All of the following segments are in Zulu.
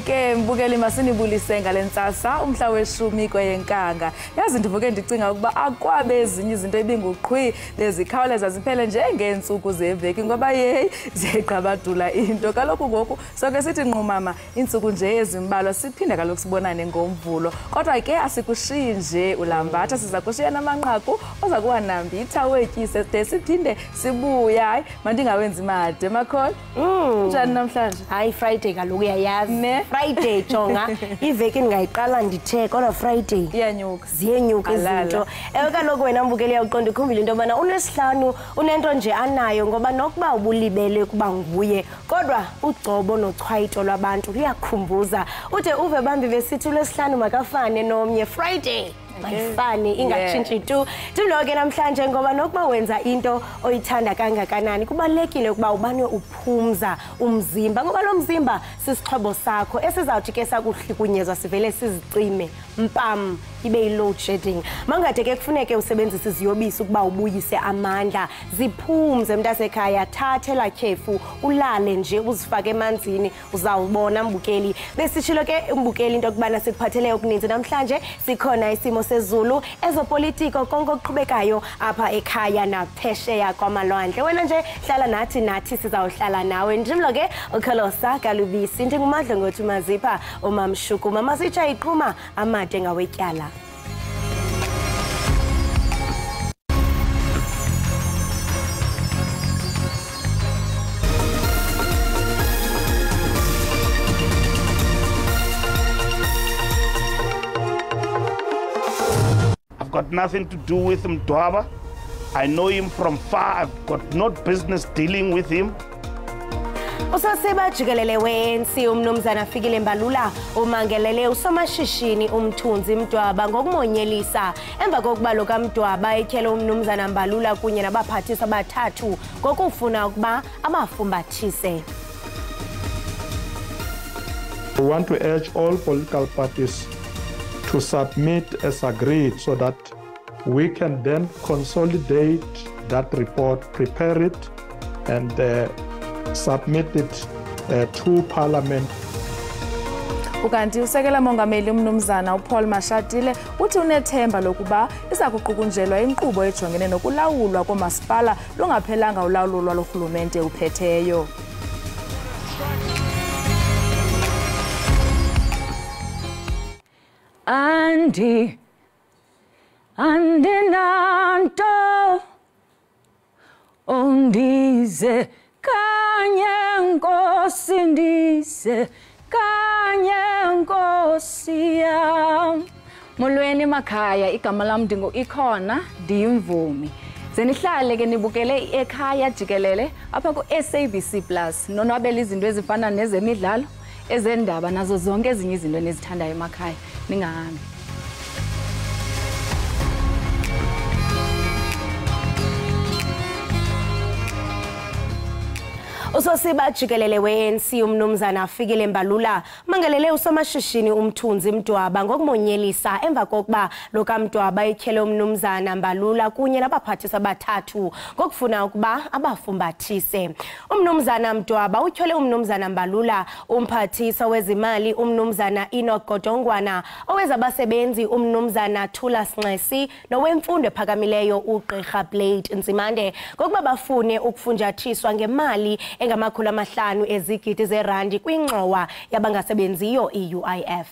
Ke mbukeli masinibulise ngale ntsasa umhla weshumi kweyenkanga. Yazi ndivuke ndicinga ukuba akwabe ezinye izinto ebinguqhwi bezikhawuleza ziphele njengeentsuku zeveki ngoba yeyi ziyayigqabadula into. Kaloku ngoku soke sithi nqumama iintsuku nje ezimbalwa siphinde kaloku sibonane ngomvulo. Kodwa ke asikushiyi nje ulambatha, siza kushiya namanqaku oza kuwanambitha wetyise de siphinde sibuya. Hayi mandingawenzi made makhona. Njani namhlanje? Hayi Friday kaloku uyayazi. Friday jonga iveki ndingayiqala ndithe kodwa Friday iyenyuka, ziyenyuka izinto. Ewe kaloku wena mbukeli uyawuqonda ukhumbile into yobana uLwesihlanu unento nje anayo ngoba nokuba ubulibele ukuba nguye kodwa ugcobo nochwayito lwabantu luyakhumbuza. Ude uve bambi besithi uLwesihlanu makafane nomnye Friday. Mayifane ingatshintshi tu. Ndimlo ke namhlanje ngoba nokuba wenza into oyithanda kangakanani kubalulekile ukuba ubane uphumza umzimba ngoba lo mzimba sisixhobo sakho esizawuthi ke sakuhlukunyezwa sivele sizicime mpam ibe yi-load shedding. Mangade ke kufuneke usebenzise iziyobisi ukuba ubuyise amandla. Ziphumze mntasekhaya, thathe la khefu ulale nje uzifake emanzini uzawubona mbukeli. Besitshilo ke umbukeli into yokubana sikuphathele okuninzi namhlanje. Sikhona isimo sezulu, ezopolitiko, konke okuqhubekayo apha ekhaya naphesheya kwamalwandle. Wena nje hlala nathi, nathi sizawuhlala nawe. Ndimlo ke uKholosa Kalubisi, ndinguMadlongothi Mazipha uMamshukuma. Masitsha iqhuma amade ngawetyala. Got nothing to do with Mdwaba. I know him from far. I've got no business dealing with him. Usosiba jikelele we-ANC umnumzana Fikile Mbalula umangelele usomashishini uMthunzi Mdwaba ngokumonyelisa emva kokuba lo kaMdwaba etyhele umnumzana Mbalula kunye nabaphathiswa abathathu ngokufuna ukuba abafumbathise. We want to urge all political parties to submit as agreed so that we can then consolidate that report, prepare it, and submit it to Parliament. Ukanti usekela mongameli umnumzana uPaul Mashatile uthi unethemba lokuba iza kuqukunjelwa inkqubo ejongene nokulawulwa komasipala lungaphelanga ulawulo lwalorhulumente uphetheyo. Andi, andinanto, ondize kanye nkosi, ndize kanye nkosi yam. Molweni makhaya, igama lam ndingu Ikhona, ndiyimvumi. Zenihlale ke nibukele ekhaya jikelele apha ku-SABC Plus. Nonwabele izinto ezifana nezemidlalo, ezendaba nazo zonke ezinye izinto enizithandayo emakhaya. Ningahambi. Usosiba jikelele we-ANC umnumzana Fikile Mbalula mangalele usomashishini uMthunzi Mdwaba ngokumonyelisa emva kokuba lo kaMdwaba etyhele umnumzana Mbalula kunye nabaphathiswa abathathu ngokufuna ukuba abafumbathise. Umnumzana Mdwaba utyhole umnumzana Mbalula, umphathiswa wezimali umnumzana Enoch Godongwana, owezabasebenzi umnumzana Thulas Nxesi nowemfundo ephakamileyo uGqirha Blade Nzimande ngokuba bafune ukufunjathiswa ngemali engama-500 ezigidi zerandi kwingxowa yabangasebenziyo i-UIF.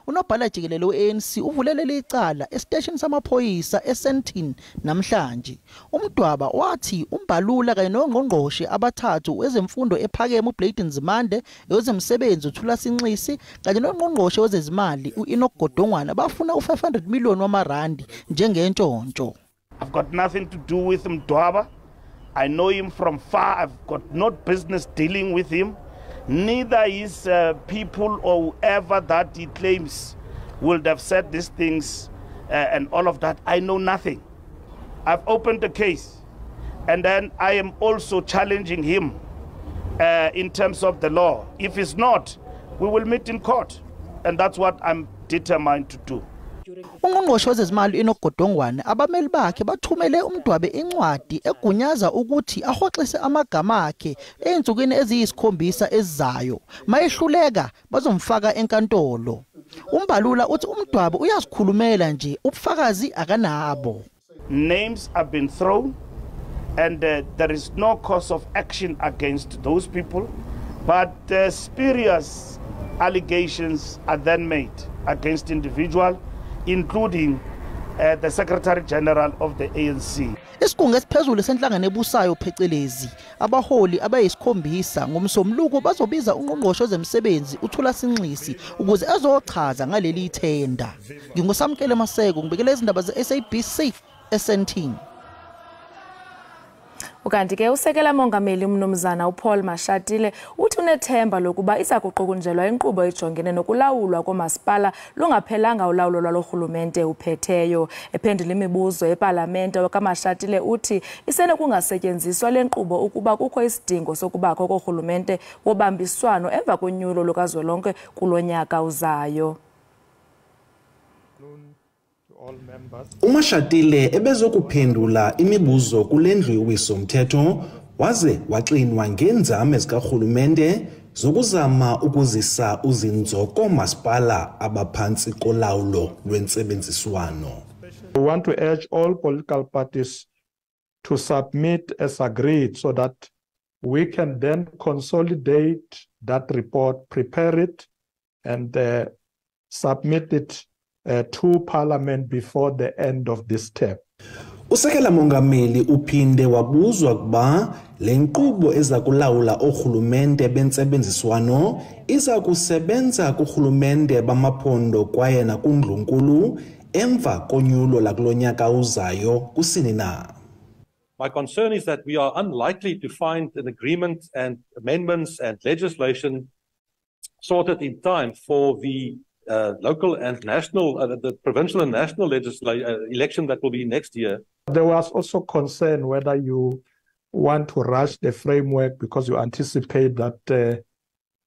Unobhala jikelele we-ANC uvulelele icala esiteshini samaphoyisa eSandton namhlanje. UMdwaba wathi uMbalula kanye nongqongqoshe abathathu wezemfundo ephakeme uBlade Nzimande, wezemsebenzi uThulas Nxesi kanye nongqongqoshe wezezimali u-Enoch Godongwana bafuna u-500 million wamarandi njengentshontsho. I've got nothing to do with Mdwaba. I know him from far. I've got no business dealing with him. Neither his people or whoever that he claims would have said these things and all of that. I know nothing. I've opened the case. And then I am also challenging him in terms of the law. If it's not, we will meet in court. And that's what I'm determined to do. Ungqongqoshe wezezimali Enoch Godongwana abameli bakhe bathumele uMdwabe incwadi egunyaza ukuthi ahoxise amagama akhe ezinsukwini eziyisikhombisa ezizayo. Mayehluleka bazomfaka enkantolo. UMbalula uthi uMdwabe uyazikhulumela nje, ubufakazi akanabo. Names have been thrown and there is no cause of action against those people, but spurious allegations are then made against individuals, including the Secretary General of the ANC. Isigungu esiphezulu senhlangano ebusayo phecelezi abaholi abayisikhombisa ngomsombuluko bazobiza ungqongqoshe wezemisebenzi uThulas Nxesi ukuze ezochaza ngaleli ithenda. NginguSamkele Maseko, ngibikela izindaba ze-SABC eSandton. Ukanti ke usekela mongameli umnumzana uPaul Mashatile uthi unethemba lokuba iza kuqukunjelwa inkqubo ejongene nokulawulwa komasipala lungaphelanga ulawulo lwalorhulumente uphetheyo. Ephendula imibuzo epalamente okaMashatile uthi isenokungasetyenziswa le nkqubo ukuba kukho isidingo sokubakho korhulumente wobambiswano emva konyulo lukazwelonke kulo nyaka uzayo. UMashatile ebezokuphendula imibuzo kule ndlu yowiso-mthetho waze waxinwa ngeenzame zikarhulumente zokuzama ukuzisa uzinzo koomasipala abaphantsi kolawulo lwentsebenziswano. We want to urge all political parties to submit as agreed so that we can then consolidate that report, prepare it and submit it to Parliament before the end of this term. Usekela mongameli uphinde wabuzwa kuba le nkqubo eza kulawula oorhulumente bentsebenziswano iza kusebenza kurhulumente bamaphondo kwaye nakundlunkulu emva konyulo lakulo nyaka uzayo kusini na. My concern is that we are unlikely to find an agreement and amendments and legislation sorted in time for the local and national, the provincial and national election that will be next year. There was also concern whether you want to rush the framework because you anticipate that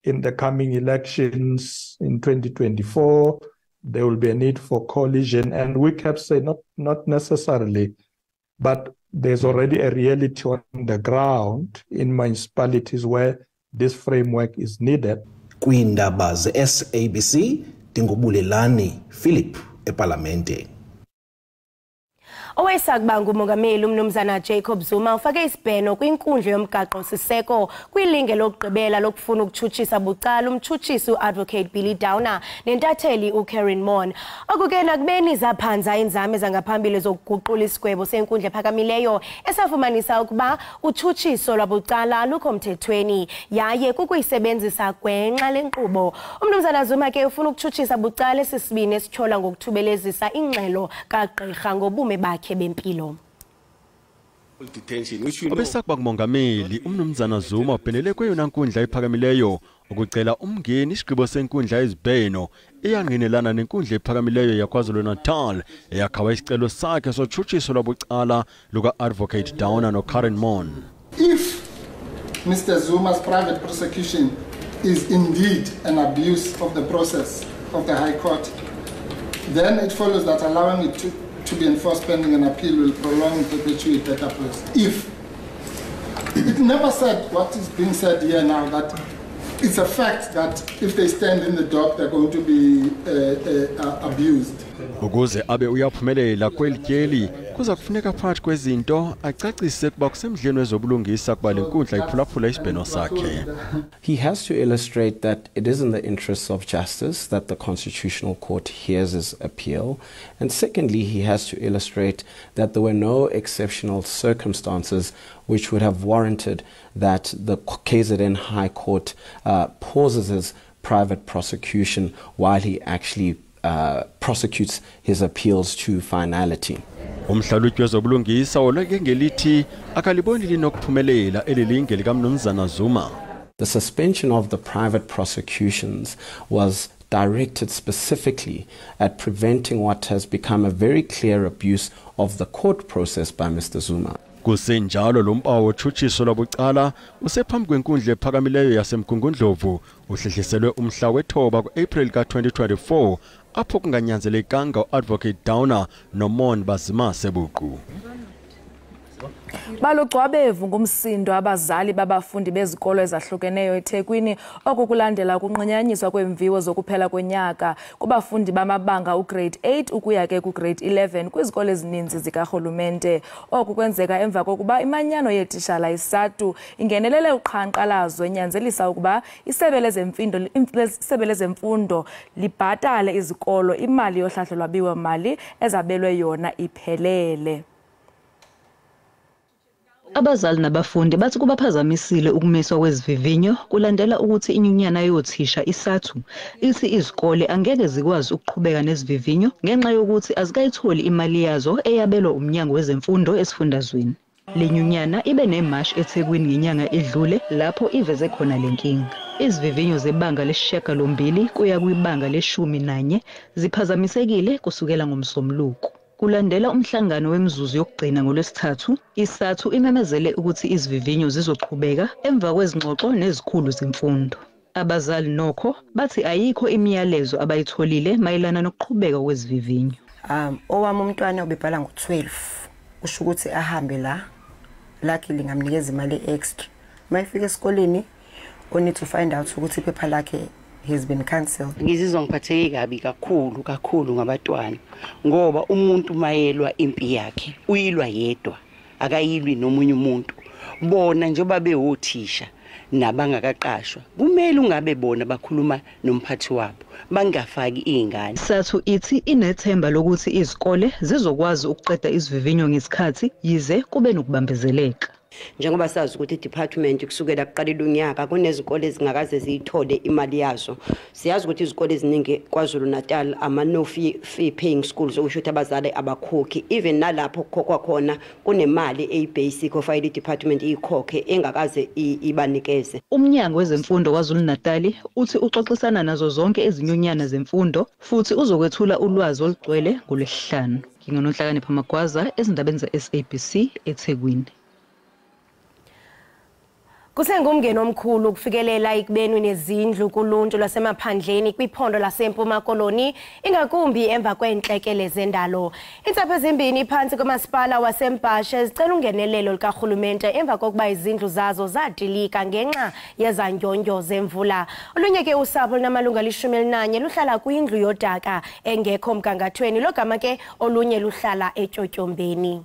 in the coming elections in 2024, there will be a need for coalition. And we kept saying not necessarily, but there's already a reality on the ground in municipalities where this framework is needed. Kwiindaba ze-SABC, ndinguBulelani Philip epalamente. Owayesakuba ngumongameli umnumzana Jacob Zuma ufake isibheno kwinkundla yomgaqo-siseko kwilinge lokugqibela lokufuna ukutshutshisa bucala umtshutshisi uAdvocate Billy Downer nentatheli uKaren Maughan. Oku ke nakubeni zaphanza iinzame zangaphambili zokuguqula isigwebo senkundla ephakamileyo esafumanisa ukuba utshutshiso lwabucala alukho mthethweni yaye kukuyisebenzisa gwenxa le nkqubo. Umnumzana Zuma ke ufuna ukutshutshisa bucala esi sibini esityholwa ngokuthubelezisa ingxelo kagqirha ngobume bakhe bempilo. Obesakuba ngumongameli umnumzana Zuma ubhenele kweyona nkundla ephakamileyo ukucela umngeni isigqibo senkundla yezibheno eyangqinelana nenkundla ephakamileyo yaKwaZulu-Natal eyakhaba isicelo sakhe sotshutshiso lwabucala luka-Advocate Downer noKaren Maughan. If Mr. Zuma's private prosecution is indeed an abuse of the process of the High Court, then it follows that allowing it to be enforced pending an appeal will prolong and perpetuate that abuse. If it never said what is being said here now, that it's a fact that if they stand in the dock, they're going to be abused. Ukuze abe uyaphumelela kweli tyeli kuza kufuneka phakathi kwezinto acacise kuba kusemdleni wezobulungisa kuba le nkundla iphulaphula isibheno sakhe. He has to illustrate that it is in the interests of justice that the Constitutional Court hears his appeal. And secondly, he has to illustrate that there were no exceptional circumstances which would have warranted that the KZN High Court pauses his private prosecution while he actually prosecutes his appeals to finality. Umhlalutyi wezobulungisa woleke ngelithi akaliboni linokuphumelela eli linge likamnumzana Zuma. The suspension of the private prosecutions was directed specifically at preventing what has become a very clear abuse of the court process by Mr. Zuma. Kusenjalo lo mpawu wotshutshiso lwabucala usephambi kwenkundla ephakamileyo yaseMgungundlovu uhlehliselwe umhla wethoba ku-April ka-2024 apho kunganyanzelekanga uAdvocate Downer noMon bazimase buqu. Balugcwabevu ngumsindo abazali babafundi bezikolo ezahlukeneyo eThekwini, oku kulandela ukunqunyanyiswa kweemviwo zokuphela konyaka kubafundi bamabanga ugrade 8 ukuya ke kugrade 11 kwizikolo ezininzi zikarhulumente. Oku kwenzeka emva kokuba imanyano yeetishala iSADTU ingenelele uqhankqalazo enyanzelisa ukuba isebe lezemfundo libhatale izikolo imali yohlahlo lwabiwo-mali ezabelwe yona iphelele. Abazali nabafundi bathi kubaphazamisile ukumiswa kwezivivinyo kulandela ukuthi inyunyana yothisha iSADTU ithi izikole angeke zikwazi ukuqhubeka nezivivinyo ngenxa yokuthi azikayitholi imali yazo eyabelwa umnyango wezemfundo esifundazweni. Le nyunyana ibe nemashi eThekwini ngenyanga edlule lapho iveze khona le nkinga. Izivivinyo zebanga le-8 kuya kwibanga le-11 ziphazamisekile kusukela ngoMsombuluko. Kulandela umhlangano wemizuzu yokugcina ngoLwesithathu, iSADTU imemezele ukuthi izivivinyo zizoqhubeka emva kwezingxoxo nezikhulu zemfundo. Abazali nokho bathi ayikho imiyalezo abayitholile mayelana nokuqhubeka kwezivivinyo. Owami umntwana ubebhala ngo-12, kusho ukuthi ahambe la, luckily ngamnikeza imali extra. Mayifika esikoleni, only to find out ukuthi iphepha lakhe has been cancelled. Ngizizwa ngiphatheke kabi kakhulu kakhulu ngabatwana ngoba umuntu mayelwa impi yakhe uyilwa yedwa, akayilwi nomunye umuntu. Bona njengoba bewothisha nabangakaqashwa kumele ungabe bona bakhuluma nomphathi wabo bangafaki izingane. SADTU ithi inethemba lokuthi izikole zizokwazi ukuqeda izivivinyo ngesikhathi yize kube nokubambezeleka. Njengoba sazi ukuthi i-department kusukela kuqalile unyaka kunezikole ezingakaze ziyithole imali yazo. Siyazi ukuthi izikole eziningi KwaZulu Natal ama no fee paying schools, okusho ukuthi abazali abakhokhi. Even nalapho kukhokhwa khona kunemali eyi-basic ofayile i-department iyikhokhe engakaze ibanikeze. Umnyango wezemfundo KwaZulu Natal uthi uxoxisana nazo zonke izinyunyana zemfundo futhi uzokwethula ulwazi olugcwele ngoLwesihlanu. Ngingononhlakanipha Magwaza ezindabeni ze-SABC eThekwini. Kusengumngeni omkhulu ukufikelela ekubeni nezindlu kuluntu lwasemaphandleni kwiphondo laseMpuma Koloni, ingakumbi emva kweentlekele zendalo. Iintsapho ezimbini phantsi komasipala waseMbhashe zicela ungenelelo likarhulumente emva kokuba izindlu zazo zadilika ngenxa yezandyondyo zemvula. Olunye ke usapho lunamalungu ali-11 luhlala kwindlu yodaka engekho mgangathweni, logama ke olunye luhlala etyotyombeni.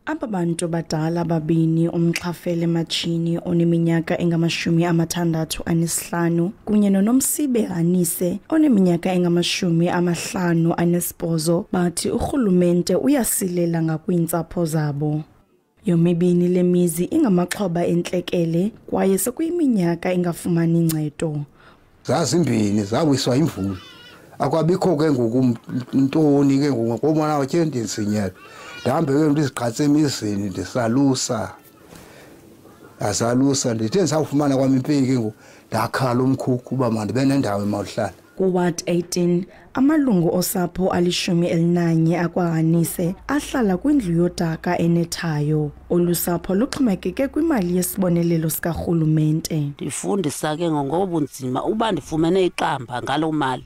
Aba bantu badala babini, uMxhafele Matshini oneminyaka engama-65 kunye noNomsibe Hanise oneminyaka engama-58, bathi urhulumente uyasilela ngakwiintsapho zabo. Yomibini le mizi ingamaxhoba entlekele kwaye sekuyiminyaka ingafumani ncedo. Zazimbini zawiswa imvula, akwabikho ke ngoku ntoni ke ngoku ngobona utye ndinzinyelwe. Ndihambe ke ndizigqatse emizini ndisalusa, asalusa ndithe ndisawufumana kwam impeki ke ngoku ndakhala umkhukhu uba mandibe nendawo emawuhlala. Kuward 18 amalungu osapho ali-11 akwaHanise ahlala kwindlu yodaka enethayo. Olu sapho luxhomekeke kwimali yesibonelelo sikarhulumente. Ndifundisa ke ngobunzima uba ndifumene ixamba ngaloo mali,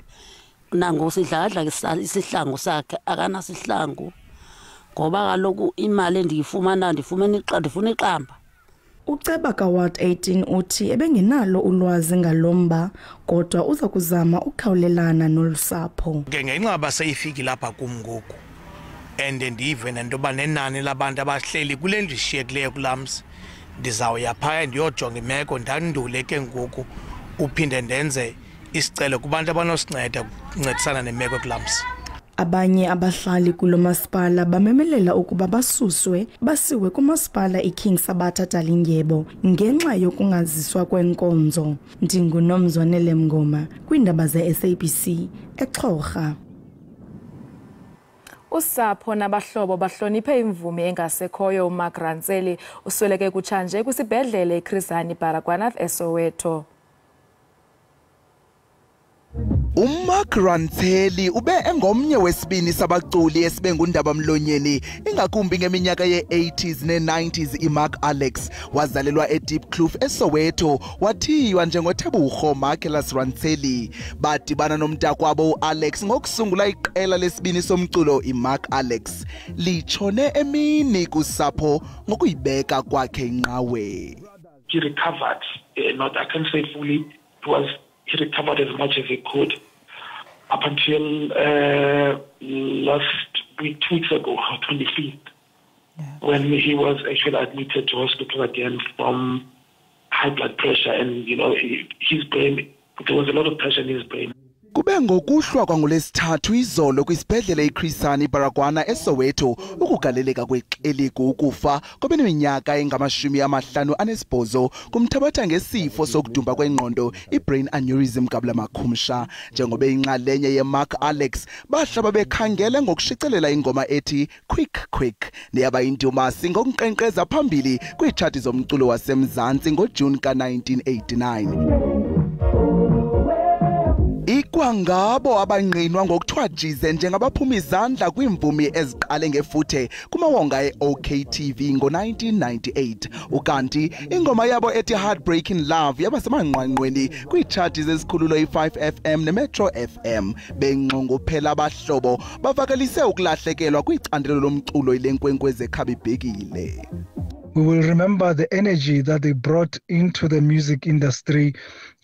nangoku sidladla isihlangu sakhe akanasihlangu ngoba kaloku imali endiyifumana ndifuna ixamba. Uceba kaWard 18 uthi ebengenalo ulwazi ngalomba kodwa uza kuzama ukukhawulelana nolu sapho. Ke ngenxa yoba seyifiki lapha kum ngoku and ndive nentoba nenani labantu abahleli kule ndlu ishiyekileyo kulaa mzi, ndizawuya phaya ndiyojonga imeko ndandule ke ngoku uphinde ndenze isicelo kubantu abanosinceda ukuncedisana nemeko kulaa mzi. Abanye abahlali kulo masipala bamemelela ukuba basuswe basiwe kumasipala iKing Sabatha Dalindyebo ngenxa yokungaziswa kwenkonzo. NdinguNomzwanele Mngoma kwiindaba ze-SABC eXhorha. Usapho nabahlobo bahloniphe imvumi engasekhoyo uMark Rantseli usweleke kutshanje kwisibhedlele iChris Hani Baragwanath eSoweto. UMark Rantseli ube engomnye wesibini sabaculi esibengundaba mlonyeni ingakumbi ngeminyaka ye-80s ne-90s. iMark Alex wazalelwa eDiepkloof eSoweto, wathiywa njengoTebogo Marcellus Rantseli. Badibana nomntakwabo uAlex ngokusungula iqela lesibini somculo iMark Alex. Litshone emini kusapho ngokuyibeka kwakhe inqawe. He recovered, not I can't say fully, he recovered as much as he could up until last week, 2 weeks ago, 25th, when he was actually admitted to hospital again from high blood pressure, and you know his brain, there was a lot of pressure in his brain. Kube ngokuhlwa kwangolesithathu izolo kwisibhedlele iChris Hani Baragwanath eSoweto ukugaleleka kwexeligu ukufa kobeneminyaka engama-58 kumthabatha ngesifo sokudumba kwengqondo ibrain aneurysm kabla makhumsha. Njengoba inxalenye yeMark Alex bahlaba bekhangele ngokushicelela ingoma ethi Quick Quick neyaba indumasi ngokunkqenkqeza phambili kwiitshathi zomculo waseMzantsi ngoJune ka-1989. Ikwangabo abangqinwa ngokuthiwa jize njengabaphuma izandla kwiimvumi eziqale ngefuthe kumawonga e-OKTV ngo-1998. Ukanti ingoma yabo ethi Heartbreaking Love yaba semanqwanqweni kwiitshathi zezikhululo i-5FM neMetro FM. Benxongophela abahlobo bavakalise ukulahlekelwa kwicandelo lomculo ilenkwenkwezi ekhabibhekile. We will remember the energy that they brought into the music industry.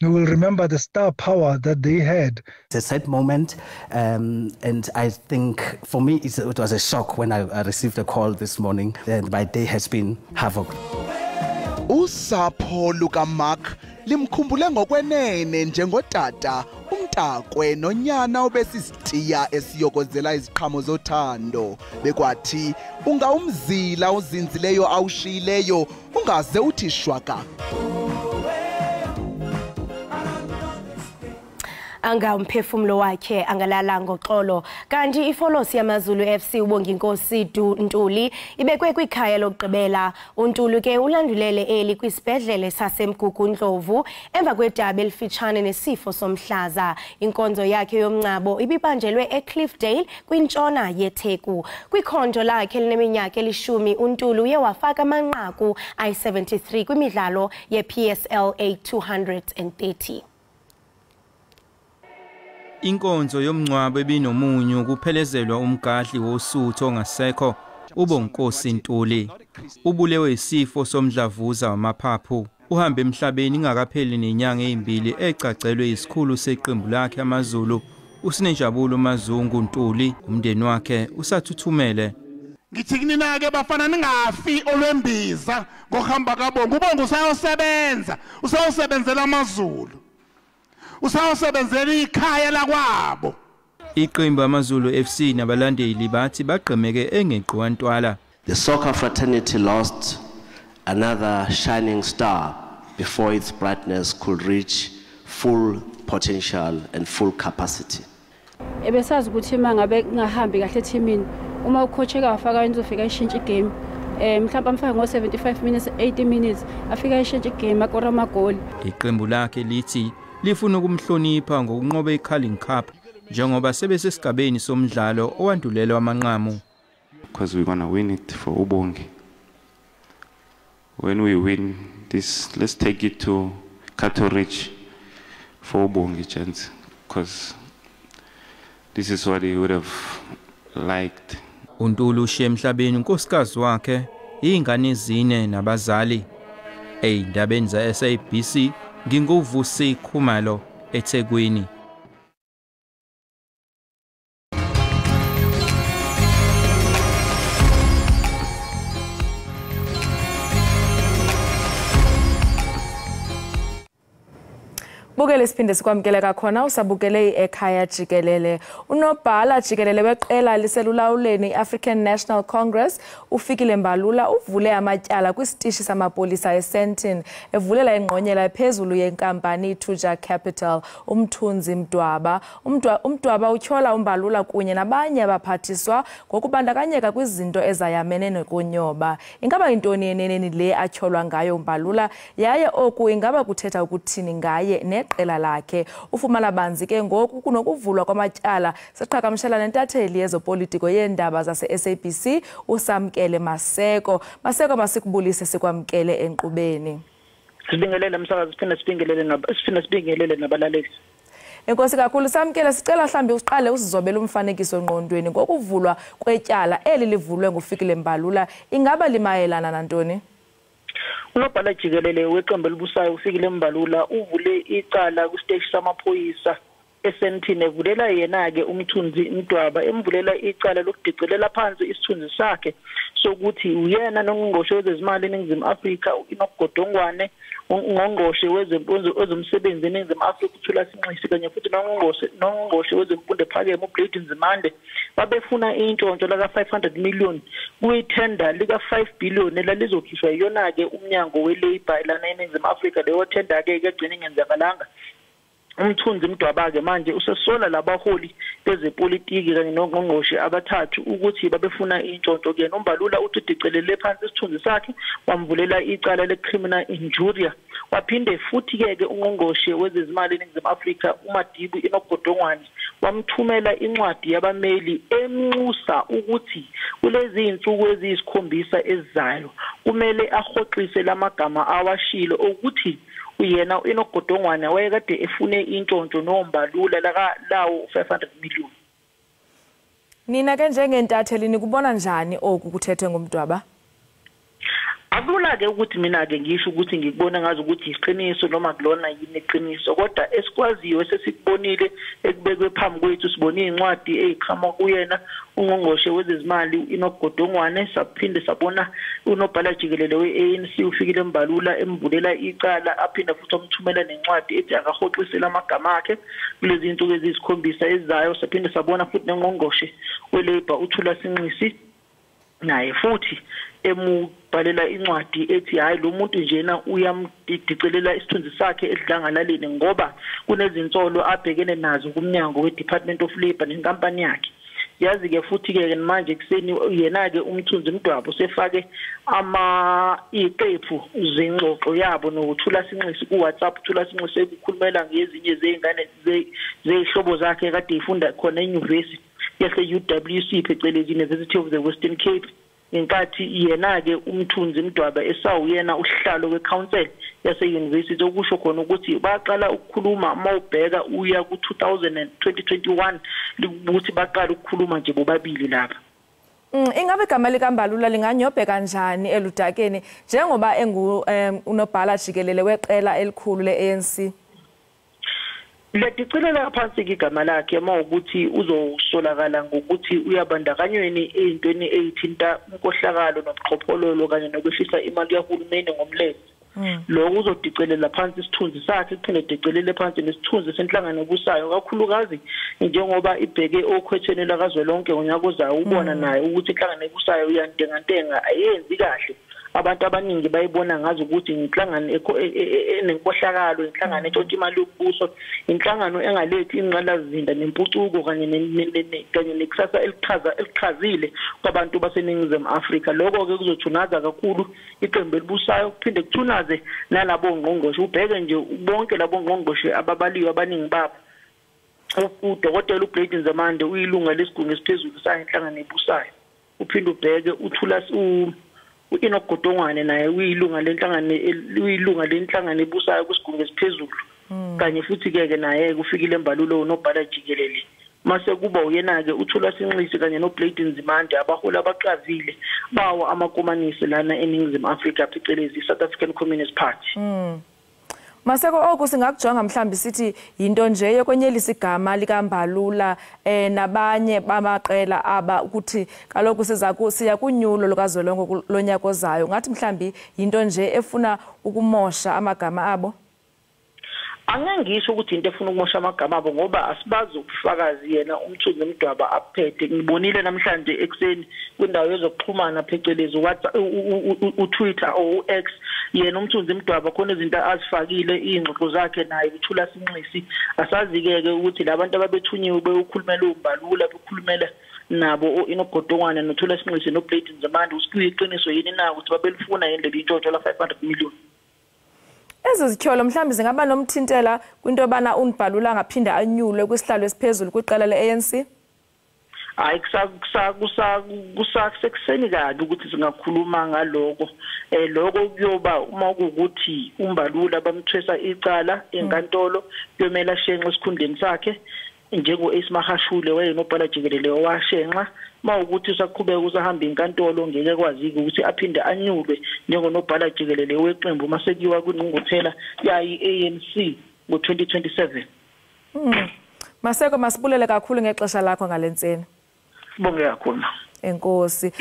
We will remember the star power that they had. It's a sad moment, and I think for me it was a shock when I received a call this morning, and my day has been havoc. Usapho lukaMark limkhumbule ngokwenene njengotata, umntakwe nonyana obesisitiya esiyokozela iziqhamo zothando. Bekwathi ungawumzila uzinzileyo awushiyileyo ungaze uthi shwaka. Anga umphefumulo wakhe angalala ngoxolo. Kanti ifolosi yamaZulu FC uBonginkosi Ntuli ibekwe kwikhaya lokugqibela. uNtuli ke ulandulele eli kwisibhedlele saseMgugundlovu emva kwedabi elifitshane nesifo somhlaza. Inkonzo yakhe yomngcwabo ibibanjelwe eCliffdale kwintshona yeTheku. Kwikhondo lakhe elineminyaka 10 uNtuli uye wafaka amanqaku ayi-73 kwimidlalo ye-PSL A230. Inkonzo yomngcwabo ebinomunyu kuphelezelwa umgadli wosuthu ongasekho uBonginkosi Ntuli. Ubulewe isifo somdlavuza wamaphaphu. Uhambe emhlabeni ingakapheli nenyanga ezimbili ecacelwe isikhulu seqembu lakhe amaZulu uSinenjabulo Mazungu Ntuli. Umndeni wakhe usathuthumele. Ngithi kunina ke bafana ningafi olwembiza ngokuhamba kaBongi. uBongi usayosebenza, usayosebenzela amaZulu, usawusebenzela ikhaya lakwabo. Iqembu amaZulu FC nabalandeli bathi bagqemeke engeqiwa ntwala. The soccer fraternity lost another shining star before its brightness could reach full potential and full capacity. Ebesazi ukuthi mangabe kungahambi kahle ethimini uma ucoach ekafaka izofika ishintshe igame, mhlawumbe amfake ngo 75 minutes 80 minutes afika ishintshe igame akora amagoli. Iqembu lakhe lithi lifuna ukumhlonipha ngokunqoba iCarling Cup njengoba sebesesigabeni somdlalo owandulela amanqamu. Because we're going to win it for uBongi. When we win this, let's take it to Cato Ridge for uBongi chance, because this is what he would have liked. uNtuli ushiye emhlabeni unkosikazi wakhe, izingane ezine nabazali. Ey'ndabeni za-SABC nginguVusi Khumalo eThekwini. Bukele siphinde sikwamukele kakhona usabukele ekhaya jikelele. Unobhala jikelele weqela liselulawuleni iAfrican National Congress uFikile Mbalula uvule amatyala kwisitishi samapolisa eSandton evulela ingqonyela ephezulu yenkampani iThuja Capital uMthunzi Mdwaba. UMdwaba utyhola uMbalula kunye nabanye abaphathiswa ngokubandakanyeka kwizinto ezayamene nokunyoba. Ingaba yintoni eneneni le atyholwa ngayo uMbalula, yaye oku ingaba kuthetha ukuthini ngaye ne neqela lakhe. Ufumana banzi ke ngoku kunokuvulwa kwamatyala siqhagamshela nentatheli yezopolitiko yeendaba zase-SABC uSamkele Maseko. Maseko, masikubulise sikwamkele enkqubeni. Sibingelele msakazi, siphinde sibingelele nabalaleli. Enkosi kakhulu Samkele, sicela mhlambi usiqale usizobele umfanekiso ngqondweni ngokuvulwa kwetyala eli livulwe nguFikile Mbalula. Ingaba limayelana nantoni? Unobhala jikelele weqembu elibusayo uFikile Mbalula uvule icala kwisiteshi samaphoyisa eSandton, evulela yena-ke uMthunzi Mdwaba, emvulela icala lokudicilela phansi isithunzi sakhe sokuthi uyena nongqongqoshe wezezimali eNingizimu Afrika u-Enoch Godongwane, ungqongqoshe wezomsebenzi eNingizimu Afrika uThulas Nxesi, kanye futhi nongqongqoshe wezemfundo ephakeme uBlade Nzimande. Babefuna intshontsho laka-500 million kuyithenda lika-5 billion elalizokhishwa yiyona-ke umnyango we-Labour lana eNingizimu Afrika. Leyo thenda-ke kuyagcina ingenzakalanga. UMthunzi Mdwaba-ke manje usesola labaholi bezepolitiki kanye nongqongqoshe abathathu ukuthi babefuna intshontsho kuyena. UMbalula uthi udicelele phansi isithunzi sakhe, wamvulela icala le-criminal injuria. Waphinde futhi-ke ke ungqongqoshe wezezimali eNingizimu Afrika uMadibu Enoch Godongwane wamthumela incwadi yabameli emnxusa ukuthi kulezi iy'nsuku eziyisikhombisa ezizayo kumele ahoxise lamagama awashilo ukuthi uyena u-Enoch Godongwane wayekade efune intshontsho noMbalula lawo 500 million. Nina ke njengentatheli nikubona njani oku kuthethwe nguMdwaba? Akulula-ke ukuthi mina-ke ngisho ukuthi ngikubona ngazi ukuthi iqiniso noma kulona yini iqiniso, kodwa esikwaziyo esesikubonile ekubekwe phambi kwethu, sibone iy'ncwadi ey'qhamuka kuyena ungqongqoshe wezezimali u-Enoch Godongwane, saphinde sabona unobhala jikelele we-ANC uFikile Mbalula emvulela icala, aphinde futhi amthumela nencwadi ethi akahoxisele amagama akhe kulezi iy'nsuku eziyisikhombisa ezizayo. Saphinde sabona futhi nengqongqoshe we-Labour uThulas Nxesi naye futhi emubhalela incwadi ethi hayi, lo muntu njena uyamdicelela isithunzi sakhe edlangalaleni ngoba kunezinsolo abhekene nazo kumnyango we-Department of Labour nenkampani yakhe. Yazi-ke futhi-ke manje ekuseni yena-ke uMthunzi Mdwaba usefake ama iqephu zengxoxo yabo nokuThulas Nxesi ku-WhatsApp. uThulas Nxesi ekukhulumela ngezinye zey'ngane zey'hlobo zakhe kade ey'funda khona enyuvesi yase-UWC, phecelezi University of the Western Cape, ngenkathi yena-ke uMthunzi Mdwaba esawuyena usihlalo we-council yase-university, okusho khona ukuthi baqala ukukhuluma uma ubheka uya ku-2021 ukuthi baqala ukukhuluma nje bobabili lapha. Ingabe igama likaMbalula linganyobheka kanjani eludakeni njengoba engu unobhala jikelele weqela elikhulu le-ANC? Liyadicilela phansi-ke igama lakhe uma ukuthi uzosolakala ngokuthi uyabandakanyweni ey'ntweni ey'thinta inkohlakalo nobuqhophololo kanye nokwehlisa imali kahulumeni ngomlenze. Lokho uzodicelela phansi isithunzi sakhe, kuphinde dicelele phansi nesithunzi senhlangano ebusayo, kakhulukazi njengoba ibheke okhethweni lakazwelonke ngonyaka ozayo. Ubona naye ukuthi inhlangano ebusayo iyantengantenga, ayenzi kahle. Abantu abaningi bayibona ngazi ukuthi inhlangano enenkohlakalo, inhlangano etshontsha imali yombuso, inhlangano engalethi ingqalasizinda nempucuko kanye nekusasa eliqhazile kwabantu baseNingizimu Afrika. Lokho-ke kuzothunaza kakhulu iqembu elibusayo, kuphinde kuthunaze nalabo ngqongqoshe. Ubheke nje bonke labo ngqongqoshe ababaliwe, abaningi babo, udokotela uBlade Nzimande uyilunga lesigungu esiphezulu sayo inhlangano ebusayo. Uphinde ubheke uThulas u-Enoch Godongwane, naye uyilunga lenhlangano ebusayo kwisigungu esiphezulu, kanye futhi-ke ke naye kuFikile Mbalula unobhala jikelele. Mase kuba uyena-ke uThulas Nxesi kanye noBlade Nzimande, abaholi abaqavile bawo amakomanisi lana eNingizimu Afrika, phecelezi i-South African Communist Party. Maseko, oku singakujonga mhlambi sithi yinto nje yokwenyelisa igama likaMbalula nabanye bamaqela aba, ukuthi kaloku siza siya kunyulo lukazwelonke lonyaka ozayo, ngathi mhlambi yinto nje efuna ukumosha amagama abo? Angeke ngisho ukuthi into efuna ukumosha amagama abo ngoba asibazi ubufakazi yena uMthunzi Mdwaba aphethe. Ngibonile namhlanje ekuseni kwindawo yezokuxhumana, phecelezi uTwitter or uX, yena uMthunzi Mdwaba khona izinto azifakile, iy'ngxoxo zakhe naye uThulas Nxesi. Asazi-ke ke ukuthi labantu ababethunyiwe beyokhulumela uMbalula, bekhulumela nabo o-Enoch Godongwane noThulas Nxesi noBlade Nzimande, kuyiqiniso yini na ukuthi babelifuna yini leli ntshontsho la 500 million. Ezi zityholo mhlawumbi zingaba nomthintela kwinto yobana uMbalula angaphinde anyulwe kwisihlalo esiphezulu kwiqela le-ANC? Hayi, kusasekuseni kabi ukuthi singakhuluma ngaloko. Lokho kuyoba uma kuwukuthi uMbalula bamthwesa icala enkantolo, kuyomela ashenxe esikhundleni sakhe njengo-Ace Magashule wayenobhala jikelele owashenxa. Uma ukuthi usaqhubeka usahamba inkantolo, ngeke kwazike ukuthi aphinde anyulwe njengonobhala jikelele weqembu uma sekuyiwa kwingqungquthela yayo i-ANC ngo-2027. Maseko, masibulele kakhulu ngexesha lakho ngale ntseni. Sibonge kakhulu. Enkosi.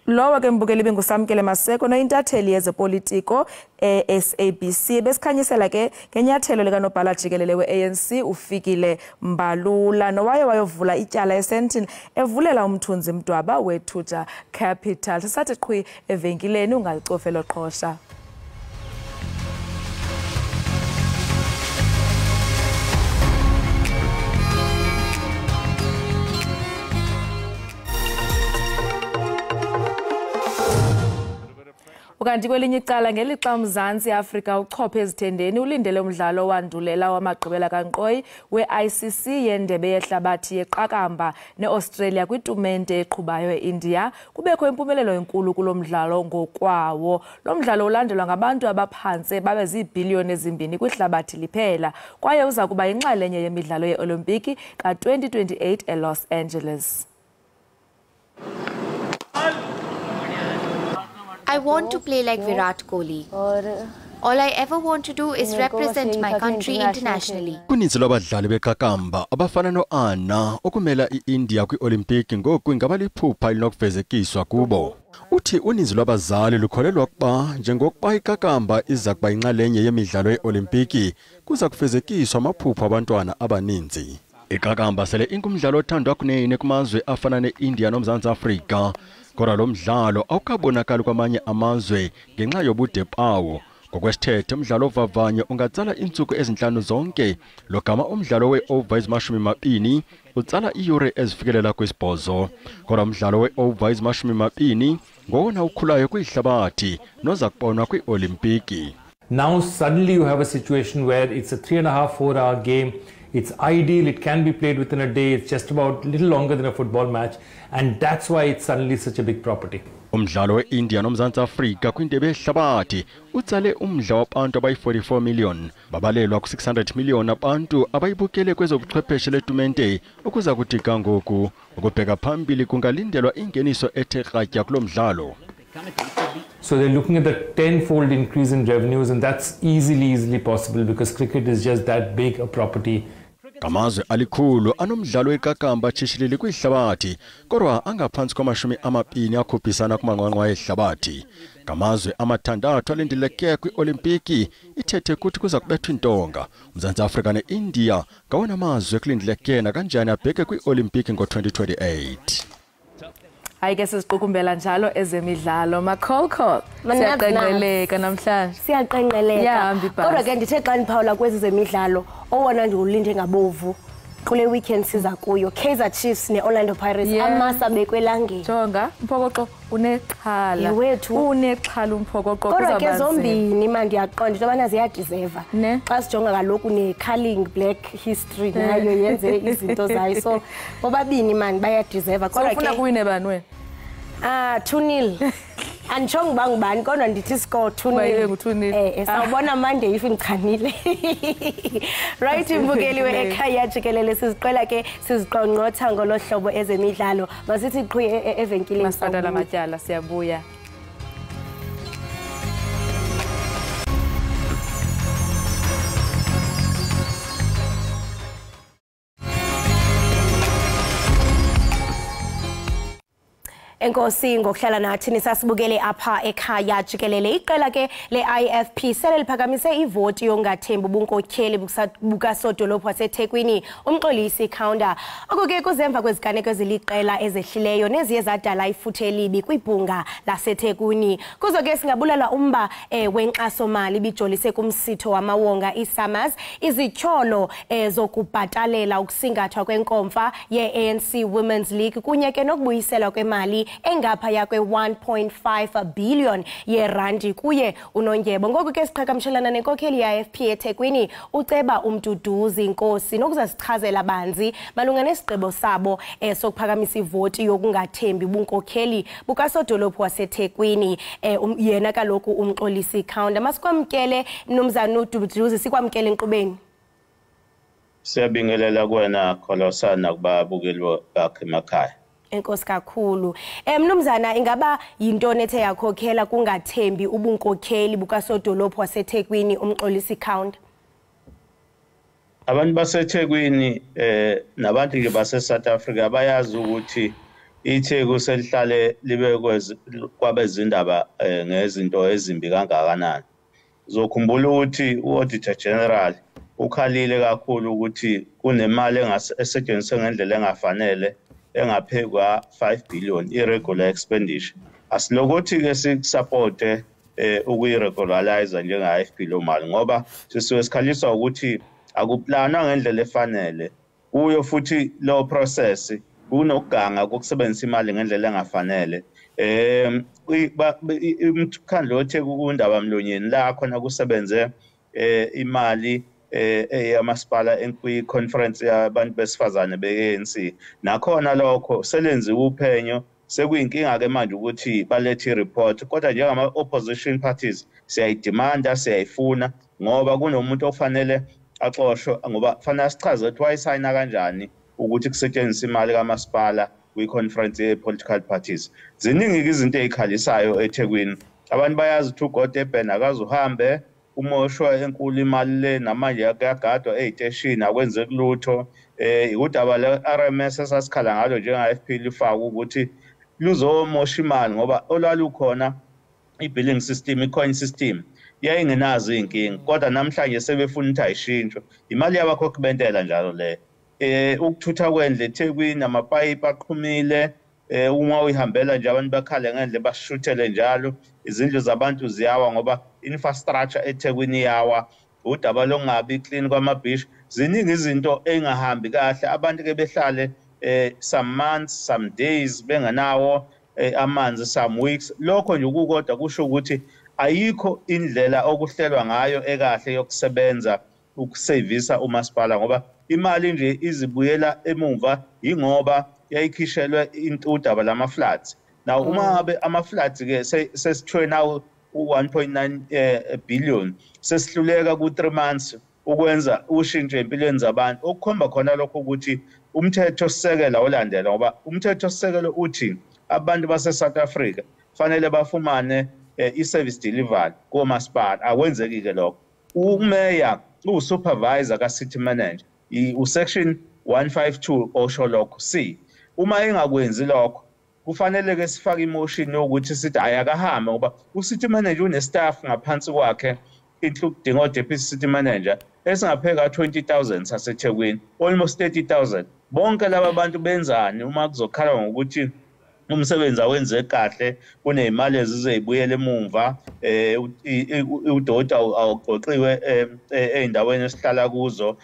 Lowo ke mbukeli benguSamkele Maseko noyintatheli yezepolitiko e-SABC, besikhanyisela ke ngenyathelo likanobhala jikelele we-ANC uFikile Mbalula, nowaye wayovula ityala eSandton evulela uMthunzi Mdwaba weThuja Capital. Sisathi qhwi evenkileni, ungalicofi elo qhosha. Ukanti kwelinye icala, ngelixa uMzantsi Afrika uchophe ezithendeni ulindele umdlalo owandulela wamagqibela kankqoyi we-ICC yendebe yehlabathi yeqakamba ne-Australia kwitumente eqhubayo e-India, kubekho impumelelo enkulu kulo mdlalo ngokwawo. Lo mdlalo ulandelwa ngabantu abaphantse babe ziibhiliyoni 2 kwihlabathi liphela, kwaye uza kuba yinxalenye yemidlalo ye-Olimpiki ka-2028 eLos Angeles. I want to play like Virat Kohli. All I ever want to do is represent my country internationally. Kuninzi lwabadlali beqakamba abafana no-Anna okumela i-India kwi-Olimpiki ngoku ingaba liphupha elinokufezekiswa kubo. Uthi uninzi lwabazali lukholelwa ukuba njengokuba iqakamba iza kuba yinxalenye yemidlalo ye-Olimpiki, kuza kufezekiswa amaphupha abantwana abaninzi. Iqakamba sele ingumdlalo othandwa kunene kumazwe afana ne-India noMzantsi Afrika. Kodwa lo mdlalo awukabonakali kwamanye amazwe ngenxa yobude bawo. Ngokwesithethe, umdlalo ovavanyo ungatsala iintsuku ezintlanu zonke, logama umdlalo we-over ezimashumi utsala iiyure ezifikelela kwi-8. Kodwa umdlalo we-over ezimashumi ngowona ukhulayo kwihlabathi noza kubonwa kwi-Olimpiki. Now suddenly you have a situation where it's a 3.5-4 hour game. It's ideal, it can be played within a day, it's just about a little longer than a football match, and that's why it's suddenly such a big property. Umdlalo we-India noMzantsi Afrika kwindebe yehlabathi utsale umdla wabantu abayi-44 million, babalelwa ku-600 million abantu abayibukele kwezobuchwepheshe letumente ukuza kuthi ga ngoku. Ukubheka phambili kungalindelwa ingeniso ethe kratya kulo mdlalo. So they're looking at the tenfold increase in revenues, and that's easily possible because cricket is just that big a property. Ngamazwe alikhulu anomdlalo weqakamba tshishilili kwihlabathi, kodwa angaphantsi kwama-20 akhuphisana kumanqwanqwa ehlabathi. Ngamazwe amathandathu alindeleke kwi-Olimpiki, ithethe kuthi kuza kubethwa intonga. UMzantsi Afrika ne-India ngawona mazwe ekulindeleke nakanjani abheke kwi-Olimpiki ngo-2028. Hayi ke, siziqukumbela njalo ezemidlalo. Makhokho, siyaqenqeleka namhlanje. Siyaqenqeleka. Kodwa ke ndithe xa ndiphawula kwezi zemidlalo, owona ndiwulinde ngabovu kule weekend siza kuyo, Kaizer Chiefs ne-Orlando Pirates, amasa bekwelangeni. Jonga, umphokoqo unexhala. Yewethu. Unexhala umphokoqo. Kodwa ke zombini ma ndiyaqonda into yobana ziyadizeva. Xa sijonga kaloku ne-Carling Black History nayo yenze izinto zayo. So bobabini mani bayadizeva. Kodwa ke ufuna kuwine bani wena? 2-0. Anditshongo uba ngubani, kodwa ndithi score 2-0. Sawubona Monday if ndichanile. Right, imbukeli ekhaya jikelele, siziqwela ke siziqongqotha ngolo hlobo ezemidlalo. Masithi qhi evenkileni. Masibhatala amatyala, siyabuya. Enkosi ngokuhlala nathi nisasibukele apha ekhaya jikelele. Iqela ke le-IFP sele liphakamise ivoti yongathembi ubunkokheli bukasodolophu waseThekwini uMxolisi Kaunda. Oku ke kuzemva kweziganeko eziliqela ezehlileyo neziye zadala ifuthe elibi kwibhunga laseThekwini. Kuzo ke singabulela umba wenkxasomali ibijolise kumsitho wamawonga iSAMAS, izityholo zokubhatalela ukusingathwa kwenkomfa ye-ANC Women's League kunye ke nokubuyiselwa kwemali engaphaya kwe-1.5 billion yerandi kuye unondyebo. Ngoku ke siqhagamshelana nenkokheli ye-IFP eThekwini uceba uMduduzi Nkosi nokuzasichazela banzi malunga nesigqibo sabo sokuphakamisa ivoti yokungathembi bunkokheli bukasodolophu waseThekwini, yena kaloku uMxolisi Kaunda. Masikwamkele mnumzana uMduduzi, sikwamkele enkqubeni. Siyabingelela kuwena Kholosana kubabukeli bakhe emakhaya. Enkosi kakhulu. Mnumzana, ingaba yintoni ethe yakhokhela kungathembi ubunkokheli bukasodolophu waseThekwini uMxolisi Kaunda? Abantu baseThekwini nabantu nje base South Africa bayazi ukuthi iTheku selihlale libe kwabezindaba ngezinto ezimbi kangakanani. Uzokhumbula ukuthi u-Auditor General ukhalile kakhulu ukuthi kunemali esetshenziswe ngendlela engafanele engaphekwa 5 billion irregular expenditure. Asilokuthi ke sikusupporte ukuyiregularize njenge-IFP lo mali, ngoba sisuke sikhaliswa ukuthi akuplanwa ngendlela efanele kuyo, futhi lo process kunokuganga kokusebenzisa imali ngendlela engafanele. Umkhandlu weTheku kundaba mlonyeni la khona kusebenze imali eyamasipala kwi-conference yabantu besifazane be-ANC. Nakhona lokho selenziwe uphenyo, sekuyinkinga-ke manje ukuthi balethe i-report, kodwa njengama-opposition parties siyayidimanda, siyayifuna, ngoba kunomuntu ofanele axoshwe, ngoba kufanele asichaze ukuthi wayisayina kanjani ukuthi kusetshenziswe imali kamasipala kwi-conference ye-political parties. Ziningi-ke izinto ey'khalisayo eThekwini. Abantu bayazi ukuthi uGodeben akaze uhambe, umoshwa enkulu imali le namanje kuyagadwa ey'teshini, akwenzeki lutho. Udaba le-RMS esasikhala ngalo njenge-IFP lifake ukuthi luzomosha imali, ngoba olwalukhona i-billing system, i-coin system yayingenazo iy'nkinga, kodwa namhlanje sebefuna ukuthi ayishintshwe. Imali yabakhokhi bentela njalo le. Ukuthutha kwendle eThekwini, amapayipi aqhumile, uma uyihambela nje abantu bakhale ngendle bashuthele njalo, izindlu zabantu ziyawa ngoba infrastructure eThekwini iyawa, udaba lokungabi clean kwamabhishi. Ziningi izinto engahambi kahle, abantu ke behlale some months, some days bengenawo amanzi, some weeks. Lokho nje ukukodwa kusho ukuthi ayikho indlela okuhlelwa ngayo ekahle yokusebenza ukusevisa umasipala, ngoba imali nje izibuyela emumva ingoba yayikhishelwe udaba lama-floods. Now uma ngabe ama-floods ke sesithwe now u-1.9 billion, sesihluleka ku-3 months ukwenza ushintsho empilweni zabantu, okukhomba khona lokho ukuthi umthetho sisekelo awulandela, ngoba umthetho sisekelo uthi abantu base-South Africa fanele bafumane i-service delivery komasipala. Akwenzeki-ke lokho. Umeya uwusupervisor ka-city manager, usection 152 osho lokho C. Uma engakwenzi lokho kufanele ke sifake imotion yokuthi sithi ayakahambe, ngoba u-city manager une-staff ngaphansi kwakhe including o-deputy city manager esingapheka 20,000 saseThekwini, almost 30,000. Bonke laba bantu benzani uma kuzokhala ngokuthi umsebenzi awenze kahle, kuney'mali ezizeyibuyela emumva, udoti awuqoqiwe ey'ndaweni esihlala kuzo.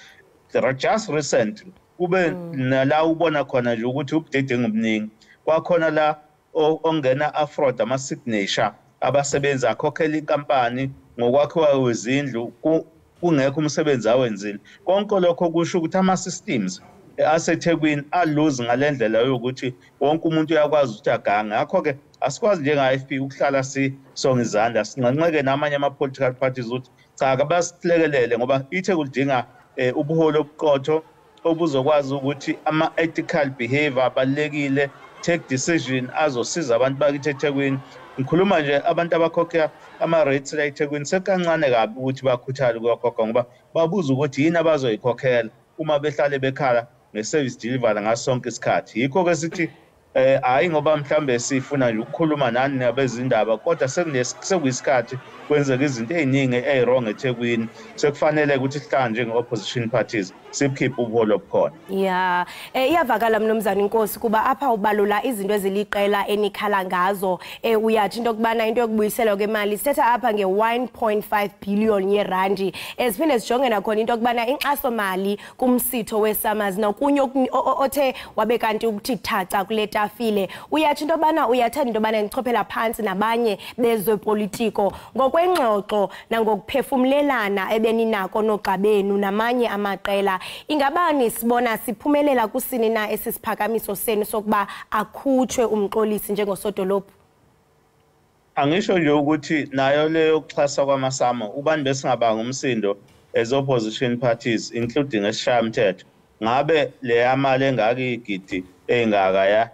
Just recent kube nala ubona khona nje ukuthi ubudedengu obuningi kwakhona la ongena afraud ama-signature abasebenzi akhokhela inkampani ngokwakhiwa kwezindlu kungekho umsebenzi awenzile. Konke lokho kusho ukuthi ama-systems aseThekwini aluzi ngale ndlela yokuthi wonke umuntu uyakwazi ukuthi agange. Ngakho-ke asikwazi njenge-IFP ukuhlala sisonga izandla, sinxenxeke namanye ama-political parties ukuthi cha abasilekelele, ngoba iTheku lidinga ubuholi obuqotho obuzokwazi ukuthi ama-ethical behavior abalulekile, take decision azosiza abantu bakithi eThekwini. Ngikhuluma nje abantu abakhokha ama-rates la eThekwini sekancane kabi ukuthi bakhuthale ukuwakhokha, ngoba babuza ukuthi yini abazoyikhokhela uma behlale bekhala nge-service delivery ngaso sonke isikhathi. Yikho-ke sithi hhayi ngoba mhlambe sifuna nje ukukhuluma nani nabezindaba, kodwa sekuyisikhathi Kwenzeka izinto ey'ningi ey'wrong eThekwini. Sekufanele ukuthi sihlangane njenge-opposition parties sibukhiphe ubuholi obukhona. Ya, iyavakala mnumzana Inkosi, kuba apha ubalula izinto eziliqela enikhala ngazo. Uyathi into yokubana into yokubuyiselwa kwemali, sithetha apha nge-1.5 billion yerandi. Siphinde sijonge nakhona into yokubana inkxasomali kumsitho weSAMAs nokunye othe wabe kanti ukuthi thaca kule tafile. Uyathi into yobana uyathanda into yobana nichophela phantsi nabanye bezopolitiko ngokwengxoxo nangokuphefumlelana ebeninako noogxa benu namanye amaqela. Ingaba nisibona siphumelela kusini na esi siphakamiso senu sokuba akhutshwe uMxolisi njengosodolophu? Angisho nje ukuthi nayo leyo yokuxhasa kwamaSAMA, ubani besingabanga umsindo as opposition parties, including esishayamthetho, ngabe leya mali engaka, igidi ey'ngaka ya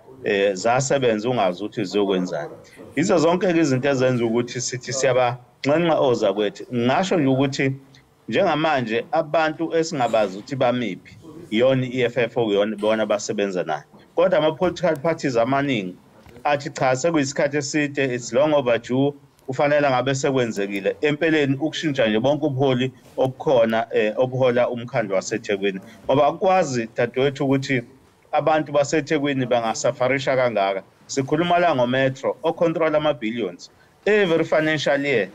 zasebenza ungazi ukuthi ziyokwenzani. Yizo zonke-ke izinto ezenza ukuthi sithi siyabanxenxa ozakwethu. Ngingasho nje ukuthi njengamanje abantu esingabazi ukuthi bamiphi iyona i-EFF okuyona bona abasebenza nayo, kodwa ama-political parties amaningi athi cha, sekuyisikhathi eside, it's long overdue, kufanele ngabe sekwenzekile empeleni ukushintsha nje bonke ubuholi obukhona obuhola umkhandlu waseThekwini, ngoba akukwazi, dadewethu, ukuthi abantu baseThekwini bangasafarisha kangaka. Sikhuluma la ngometro ocontrol ama-billions every financial year,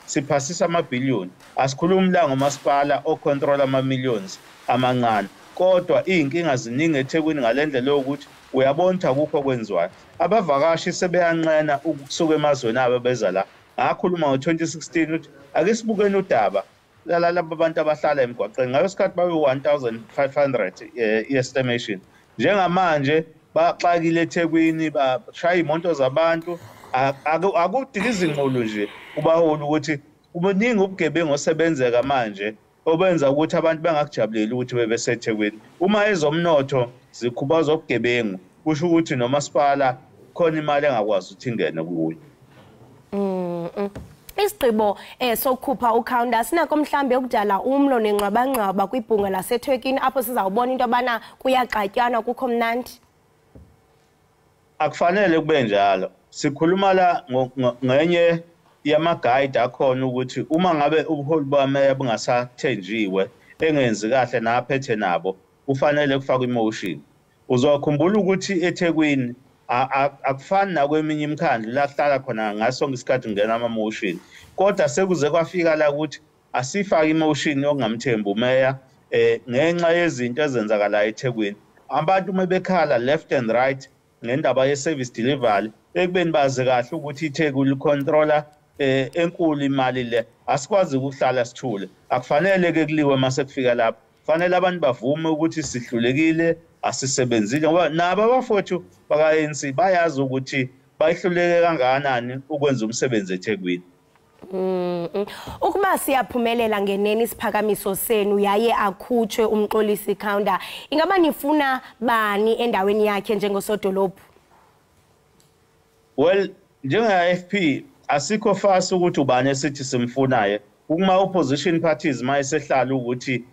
siphasisa amabhiliyoni. Asikhulumi la ngomasipala ocontrol ama-millions amancane, kodwa iy'nkinga ziningi eThekwini ngale ndlela yokuthi uyabona ukuthi akukho okwenziwayo. Abavakashi sebeyanqena ukusuka emazweni abo beza la. Ngakhuluma ngo-2016 ukuthi ake sibukeni udaba lalaba bantu abahlala emgwaqeni. Ngaleso sikhathi babe-1500 i-estimation. Njengamanje baxakile eThekwini, bashaya iy'moto zabantu. Akudingi izinqulu nje kubaholi ukuthi kuningi ubugebengu osebenzeka manje obenza ukuthi abantu bengakujabuleli ukuthi bebeseThekwini. Uma ezomnotho zikhubaza ubugebengu, kusho ukuthi nomasipala khona imali engakwazi ukuthi ingene kuyo. Isigqibo sokukhupha uKaunda sinako mhlambe ukudala umlo nengxabangxaba kwibhunga laseThekwini, apho sizawubona into yobana kuyaxatyanwa, kukho mnandi? Akufanele kube njalo. Sikhuluma la ngenye yama-guide akhona ukuthi uma ngabe ubuholi bameya bungasathenjiwe, engenzi kahle naphethe nabo, kufanele kufakwe imotion. Uzokhumbula ukuthi eThekwini akufani nakweminye imikhandlu la kuhlala khona ngaso sonke isikhathi kungena ama-motion, kodwa sekuze kwafika la ukuthi asifake imotion yokungamthembi umeya ngenxa yezinto ezenzakalayo eThekwini. Abantu uma bekhala left and right ngendaba ye-service delivery, ekubeni bazi kahle ukuthi iTheku licontrola enkulu imali le, asikwazi ukuhlala sithule. Akufanele ke kuliwe mase kufika lapho. Fanele abantu bavume ukuthi sihlulekile, asisebenzile, ngoba nabo abafowethu baka-ANC bayazi ukuthi bayihluleke kangakanani ukwenza umsebenzi eThekwini. Ukuba siyaphumelela ngenene isiphakamiso senu yaye akhutshwe uMxolisi Kaunda, ingaba nifuna bani endaweni yakhe njengosodolophu? Well, njenge-IFP asikho fast ukuthi ubani esithi simfunayo. Kuma opposition parties mayesehlala ukuthi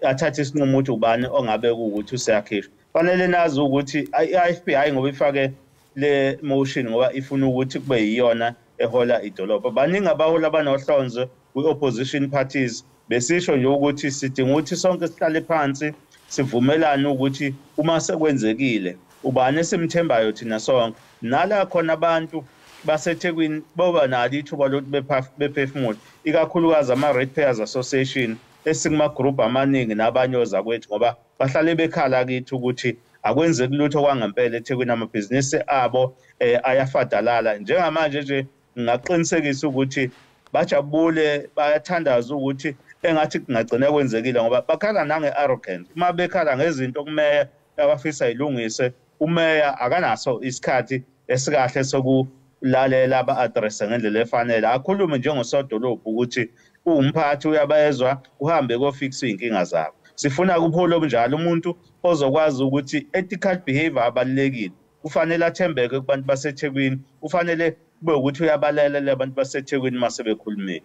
athathe isinqumo ukuthi ubani ongabe ukuthi useyakhishwa, fanele nazi ukuthi i-IFP hayi ngoba ifake le motion ngoba ifuna ukuthi kube yiyona ehola idolobha. Baningi abaholi abanohlonzo kwi-opposition parties. Besisho nje ukuthi sidinga ukuthi sonke sihlale phansi sivumelane ukuthi uma sekwenzekile ubani esimthembayo thina sonke, nala khona abantu baseThekwini boba nalo ithuba lokuthi bephefumule, ikakhulukazi ama-Ratepayers Association esikuma-group amaningi nabanye ozakwethu, ngoba bahlale bekhala kithi ukuthi akwenzeki lutho kwangempela eThekwini, amabhizinisi abo ayafadalala. Njengamanje nje ngingaqinisekisa ukuthi bajabule, bayathandaza ukuthi engathi kungagcina kwenzekile, ngoba bakhala nange-arrogance uma bekhala ngezinto kumeya abafisa ilungise. Umeya akanaso isikhathi esikahle sokulalela, aba-addresse ngendlela efanele, akhulume njengosodolobha ukuthi uwumphathi, uyabayezwa, uhambe kofikisa iy'nkinga zabo. Sifuna kupholo obunjalo, umuntu ozokwazi ukuthi ethical behavior abalulekile, kufanele athembeke kubantu baseThekwini, kufanele kube ukuthi uyabalalela abantu baseThekwini uma sebekhulumile.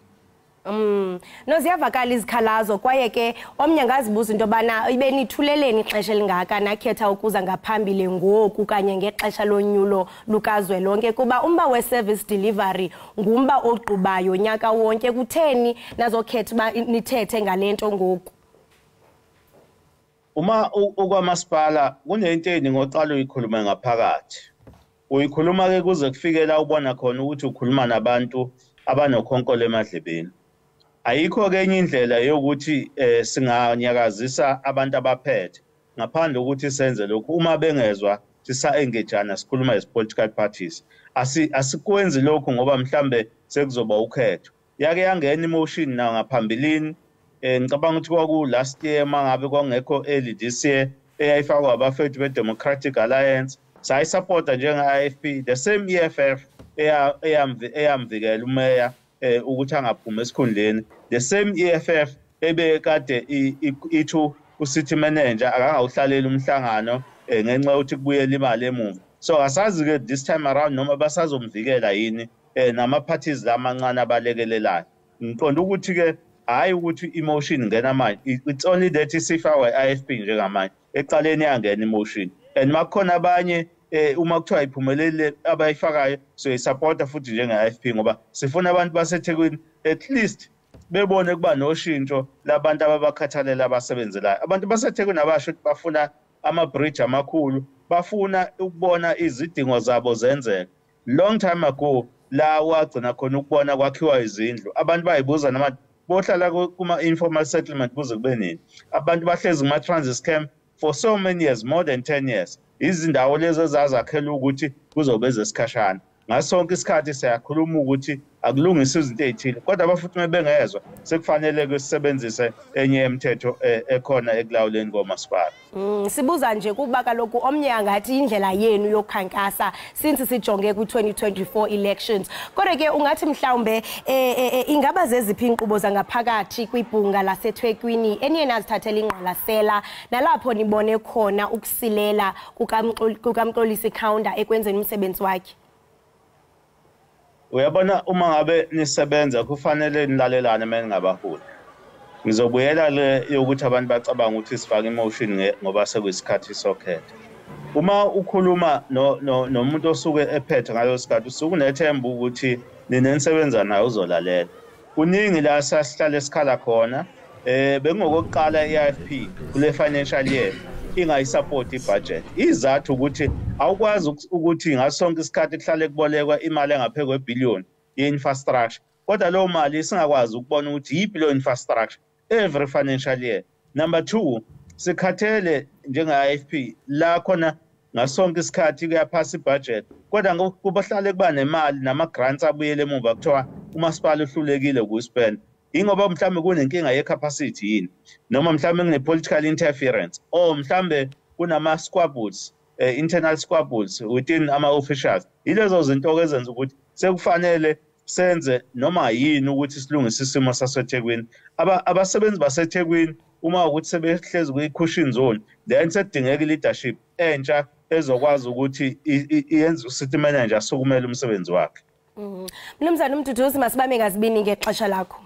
No, ziyavakala izikhalazo, kwaye ke omnye angazibuza into yobana ibe nithuleleni ixesha elingaka nakhetha ukuza ngaphambili ngoku kanye ngexesha lonyulo lukazwelonke, kuba umba we-service delivery ngumba ogqubayo nyaka wonke. Kutheni nazokhetha uba nithethe ngale nto ngoku? Uma ukwamasipala kunento eningi oqala uyikhuluma ngaphakathi, uyikhuluma ke kuze kufike la ubona khona ukuthi ukhuluma nabantu abanokhonkolo emadlebeni. Ayikho ke enye indlela yokuthi singanyakazisa abantu abaphethe ngaphandle ukuthi senze lokhu. Uma bengezwa sisa-engejana sikhuluma as political parties. Asikwenzi lokhu ngoba mhlambe sekuzoba ukhetho. Yake yangena imotion na ngaphambilini, ngicabanga ukuthi kwaku last year mangabe kwangekho early this year, eyayifakwa abafethu be-Democratic Alliance, sayisupporta njenge-IFP, the same EFF eyamvikela umeya ukuthi angaphumi esikhundleni, the same EFF ebekade ithu u-city manager akangawuhlaleli umhlangano ngenxa yokuthi kubuyela imali emuva. So asazi-ke this time around noma basazomvikela yini nama-parties lamancane abalekelelayo. Ngiqonda ukuthi-ke hhayi ukuthi imotion ingena manje, it's only that isifakwa i-IFP njengamanje, ekuqaleni yangena imotion. And makukhona abanye uma kuthiwa ayiphumelele abayifakayo, soyisupporta futhi njenge-IFP, ngoba sifuna abantu baseThekwini at least bebone kuba noshintsho labantu ababakhathalela abasebenzelayo. Abantu baseThekwini abasho ukuthi bafuna ama-bridge amakhulu, bafuna ukubona izidingo zabo zenzeka. Long time ago la wagcina khona ukubona kwakhiwa izindlu, abantu bayibuza noma bohlala kuma-informal settlement kuze kube nini. Abantu bahlezi kuma-transit camp for so many years, more than 10 years. Izindawo lezo ezazakhela ukuthi kuzobe ezesikhashana. Ngaso sonke isikhathi siyakhuluma ukuthi akulungiswe izinto ey'thile, kodwa abafuthi uma bengezwa sekufanele-ke sisebenzise enye yemithetho ekhona ekulawuleni komasipala. Sibuza nje kuba kaloku omnye angathi indlela yenu yokukhankasa since sijonge kwi-2024 elections. Kodwa ke ungathi mhlawumbe ingaba zeziphi iinkqubo zangaphakathi kwibhunga laseThekwini eniye nazithathela ingqwalasela nalapho nibone khona ukusilela kukaMxolisi Kaunda ekwenzeni umsebenzi wakhe? Uyabona, uma ngabe nisebenza kufanele nilalelane uma ningabaholi. Ngizobuyela le yokuthi abantu bacabanga ukuthi sifake imotion ngoba sekuyisikhathi sokhetho. Uma ukhuluma nomuntu osuke ephethe ngaleso sikhathi, usuke unethemba ukuthi nina enisebenza naye uzolalela. Kuningi la sasihlale sikhala khona. Bekungokokuqala i-IFP kule financial year ingayisupport ibudget. Izathu ukuthi awukwazi ukuthi ngaso sonke isikhathi kuhlale kubolekwa imali engaphezu kwebhiliyoni ye-infrastructure, kodwa leyo mali singakwazi ukubona ukuthi yiphi leyo infrastructure every financial year. Number 2, sikhathele njenge-IFP la khona ngasonke isikhathi kuyaphasa ibudget, kodwa kubahlale kuba nemali nama-grants abuyele emuva, kuthiwa umasipala uhlulekile ukuyispenda. Ingoba mhlawumbe kunenkinga ye-capacity yini, noma mhlawumbe kune-political interference, or mhlawumbe kunama-squabbles, internal squabbles within ama-officials. Yilezo zinto-ke ezenza ukuthi sekufanele senze noma yini ukuthi silungise isimo saseThekwini. Abasebenzi baseThekwini uma ukuthi sebehlezi kwi-cushion zone, then sekudingeka i-leadership entsha ezokwazi ukuthi iyenze u-city manager asukumele umsebenzi wakhe. Mnumzana uMduduzi, masibambe ngazibini ngexesha lakho.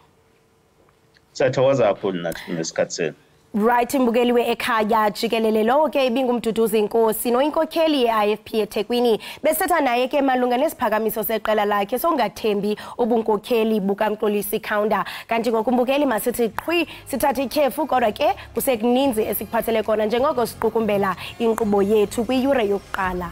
Siyathokoza kakhulu nathi ngesikhathi senu. Right, mbukeliwe ekhaya jikelele, lowo ke ibingumduduzi Nkosi noyinkokheli ye-IFP eThekwini. Besithetha naye ke malunga nesiphakamiso seqela lakhe songathembi ubunkokheli bukaMxolisi Kaunda. Kanti ngokumbukeli masithi qhwi sithathe ikhefu, kodwa ke kusekuninzi esikuphathele kona njengoko siqukumbela inkqubo yethu kwiyure yokuqala.